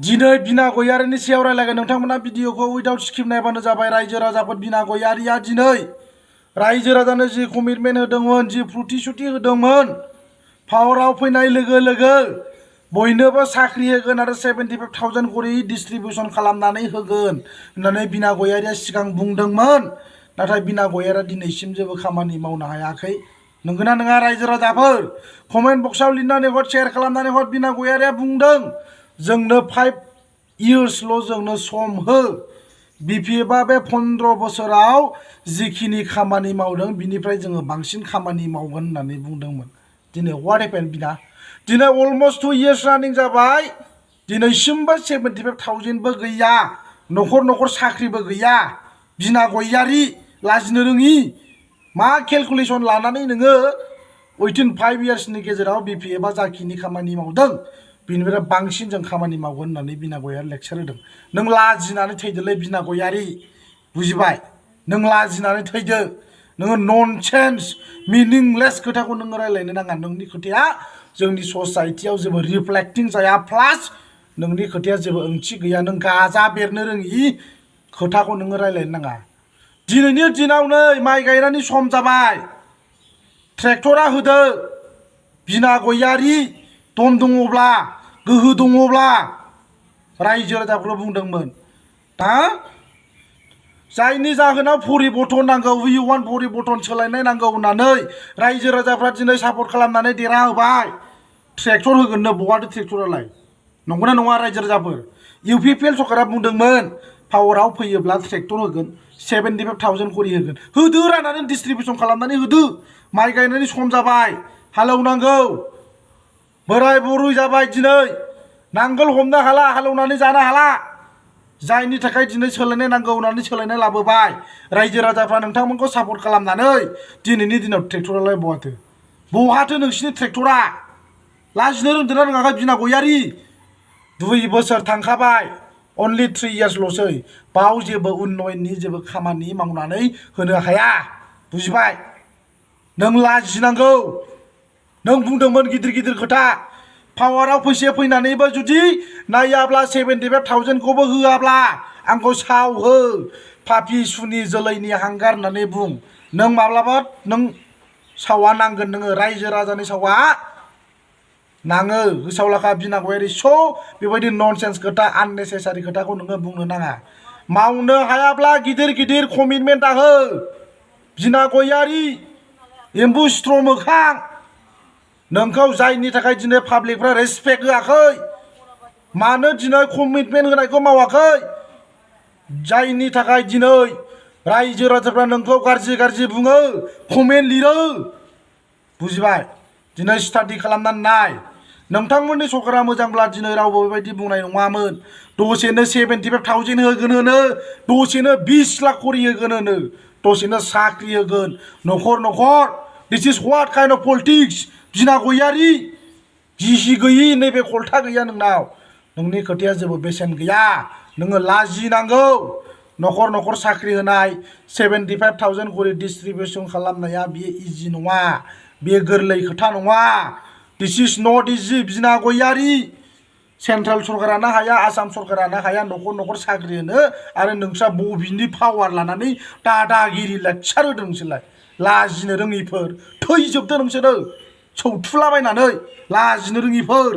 दिनै बिना गयारिनि सायाव रायलायगोन नोंथांमोना भिडिअखौ उइदाउट स्क्रिप्ट नायबानो जाबाय। रायजो राजाफोर बिना गयारिया दिनै रायजो राजानो जि कमिटमेन्ट होदोंमोन, जि प्रतिश्रुति होदोंमोन, पावाराव फैनाय लोगो लोगो बयनोबो साख्रि होगोन आरो 75,000 करि डिस्ट्रिबिउसन खालामनानै होगोन होननानै बिना गयारिया सिगां बुंदोंमोन। नाथाय बिना गयारिया दिनैसिम जेबो खामानि मावनो हायाखै। नंगौना नङा रायजो राजाफोर? कमेन्ट बक्सआव लिरनानै हर, शेयार खालामनानै हर। बिना गयारिया बुंदों जोंनो 5 इयार्सल' जोंनो सम हो। बिपिएफआ बे 15 बोसोराव जिखिनि खामानि मावदों बिनिफ्राय जोङो बांसिन खामानि मावगोन होननानै बुंदोंमोन। दिनै व्हाट हेपेन बिना? दिनै अलमस्ट 2 इयार्स रानिं जाबाय, दिनैसिमबो 75,000बो गैया, न'खर न'खर साख्रिबो गैया। बिना गयारि लाजिनो रोङि मा केलकुलेसन लानानै नोङो उइथिन 5 इयार्सनि गेजेराव बिपिएफआ जाखिनि खामानि मावदों बिनिफ्राय बांसिन जों खामानि मावगोन होननानै बिना गयारि लेक्सार होदों। नों लाजिनानै थैदोलै बिना गयारि, बुजिबाय? नों लाजिनानै थैदो। नोङो ननसेन्स मिनिंलेस खोथाखौ नोङो रायलायनो नाङा। नोंनि खोथाया जोंनि ससाइटियाव जेबो रिफ्लेक्टिं जाया, प्लास नोंनि खोथाया जेबो ओंथि गैया। नों गाजा बेरनो रोङि खोथाखौ नोङो रायलायनो नाङा। दिनैनि दिनाव नै माइ गायनायनि सम जाबाय, ट्रेक्टरा होदो। बिना गयारि दम दङब्ला, गोहो दङब्ला रायजो राजाफोर बुंदोंमोन दा जायनि जाहोनाव परिबर्तन नांगौ, वी वान्ट परिबर्तन, सोलायनाय नांगौ होननानै रायजो राजाफ्रा दिनै सापर्ट खालामनानै देरहा होबाय। ट्रेक्टर होगोननो, बहाथो ट्रेक्टरालाय? नंगौना नङा रायजो राजाफोर? इउपिपिएल सरकारा बुंदोंमोन पावाराव फैयोब्ला ट्रेक्टर होगोन, 75,000 करि होगोन। होदो, राननानै डिस्ट्रिबिउसन खालामनानै होदो। माइ गायनायनि सम जाबाय, हालेवनांगौ। बोराय बुरै जाबाय, दिनै नांगोल हमनो हाला, हालेवनानै जानो हाला। जायनि थाखाय दिनै सोलायनाय नांगौ होननानै सोलायनाय लाबोबाय। रायजो राजाफ्रा नोंथांमोनखौ सापर्ट खालामनानै दिनैनि दिनाव ट्रेक्टरालाय बहाथो? बहाथो नोंसिनि ट्रेक्टरा? लाजिनो रोंदोंना रोङाखै बिना गयारि? 2 बोसोर थांखाबाय, अनलि 3 इयार्सल'सै। बाव जेबो उन्नयननि जेबो खामानि मावनानै होनो हाया, बुजिबाय? नों लाजिनांगौ। नों बुंदोंमोन गिदिर गिदिर खोथा, पावाराव फैनानैबो जुदि नायाब्ला 75,000खौबो होआब्ला आंखौ साव हो, पापि सुनि जोलैनि हांगार होननानै बुं। नों माब्लाबा नों सावा नांगोन, नोङो रायजो राजानि सावा नाङो। गोसोआव लाखा बिना गयारि, स' बेबायदि ननसेन्स खोथा, आननेसेसारि खोथाखौ नोङो बुंनो नाङा। मावनो हायाब्ला गिदिर गिदिर कमिटमेन्ट हो। बिना गयारि एम्बु सिथ्र' मोखां, नोंखौ जायनि थाखाय दिनै पाब्लिकफ्रा रेसपेक्ट होआखै, मानो दिनै कमिटमेन्ट होनायखौ मावाखै, जायनि थाखाय दिनै रायजो राजाफ्रा नोंखौ गाज्रि गाज्रि बुङो, कमेन्ट लिरो, बुजिबाय? दिनै स्टाडि खालामनानै नाय। नोंथांमोननि सरकारा मोजांब्ला दिनै रावबो बेबायदि बुंनाय नङामोन। दसेनो 75,000 होगोन होनो, दसेनो 20 लाख करि होगोन होनो, दसेनो साख्रि होगोन न'खर न'खर। दिस इज व्हाट काइन्ड अफ पलिटिक्स बिना गयारि? गिहि गैयि नैबे खलथा गैया नोंनाव। नोंनि खोथाया जेबो बेसेन गैया। नोङो लाजिनांगौ। न'खर न'खर साख्रि होनाय, 75,000 करि डिस्ट्रिबिउसन खालामनाया बियो इजि नङा, बियो गोरलै खोथा नङा। दिस इज नट इजि बिना गयारि। सेन्ट्रेल सरकारानो हाया, आसाम सरकारानो हाया न'खर न'खर साख्रि होनो, आरो नोंस्रा बबेनि पावार लानानै दादागिरि लेक्सार होदों नोंसोरलाय? लाजिनो रोङिफोर, थैजोबदो नोंसोरो सौथुलाबायनानै, लाजिनो रोङिफोर।